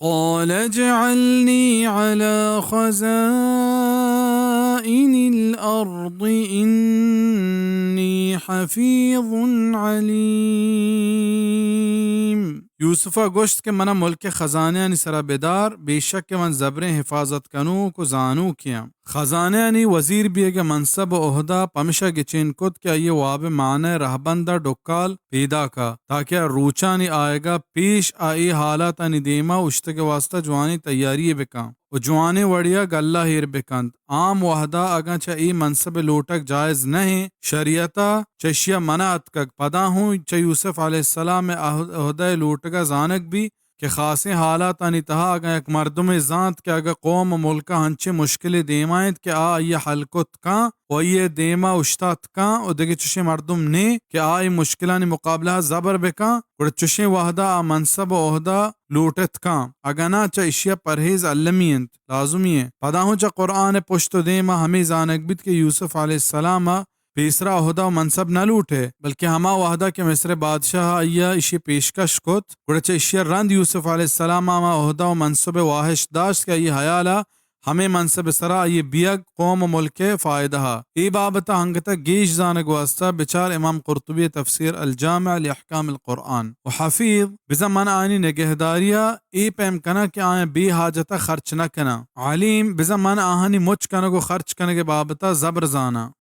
قال اجعلني على خزائن الأرض إني حفيظ عليم۔ یوسف ءَ گوشت کہ من ءَ ملک ءِ خزانہانی سرا بدار، بے شک کہ من زبریں حفاظت کنوک و زانوکے آں۔ خزانہانی وزیر بیگ ءِ منصب و عہدہ پمشا گچین کت کہ آئی ءِ واب ءِ معنی ءِ رہبند ءَ ڈکال پیداک ءَ، تاکہ آ روچانی آیگ ءَ پیش آ اے حالاتانی دیم ءَ اوشتگ ءِ واستہ جوانیں تیاری یے بکن و جوانیں وڑے ءَ گلہ ایر بکنت۔ عام وہد ءَ اگاں چہ اے منصب ءِ لوٹگ جائز نہ ایں، شریعت ءَ چہ اشی ءَ منع اتکگ، پدا ہوں چہ یوسف علیہ السلام ءِ عہد-، عہدہ ءِ لوٹگ ءَ زانگ بیت کہ خاصیں حالاتانی تہا اگاں یک مردمے زانت کہ اگاں قوم و ملک ءَ انچیں مشکلے دیما انت کہ آ آئی ءَ حل کت کن و آئی ءِ دیم ءَ اوشتات کن و دگہ چشیں مردم نے کہ آ اے مشکلانی مقابلہ ءَ زبر بکن، گڑا چشیں وہد ءَ آ منصب و عہدہ لوٹت کن، اگاں ناں چہ اشی ءَ پرہیز المی انت، لازمی انت۔ پدا ہوں چہ قرآن ءِ پشت و دیم ءَ ہمے زانگ بیت کہ یوسف علیہ السلام ءَ پیسرا عہدہ و منصب نہ لوٹے، بلکیں ہما وہدا کہ مصر ءِ بادشاہ ءَ آئی ءَ ایشی پیشکش کت، گڑا چہ ایشی ءَ رند یوسف علیہ السلام ءَ ہما عہدہ و منصب ءِ واہش داشت کہ آئی ءِ ہیال ءَ ہمے منصب ءِ سرا آئی ءِ بیگ قوم و ملک ءِ فائدہ ءَ۔ اے بابت ءَ انگت ءَ گیش زانگ ءِ واستہ بچار امام قرطبی ءِ تفسیر الجامع لاحکام القرآن۔ و حفیظ، بزاں من آیانی نگہداری ءَ اے پیم کناں کہ آیاں بے حاجت ءَ خرچ نہ کناں۔ علیم، بزاں من آہانی مچ کنگ و خرچ کنگ ءِ بابت ءَ زبر زاناں۔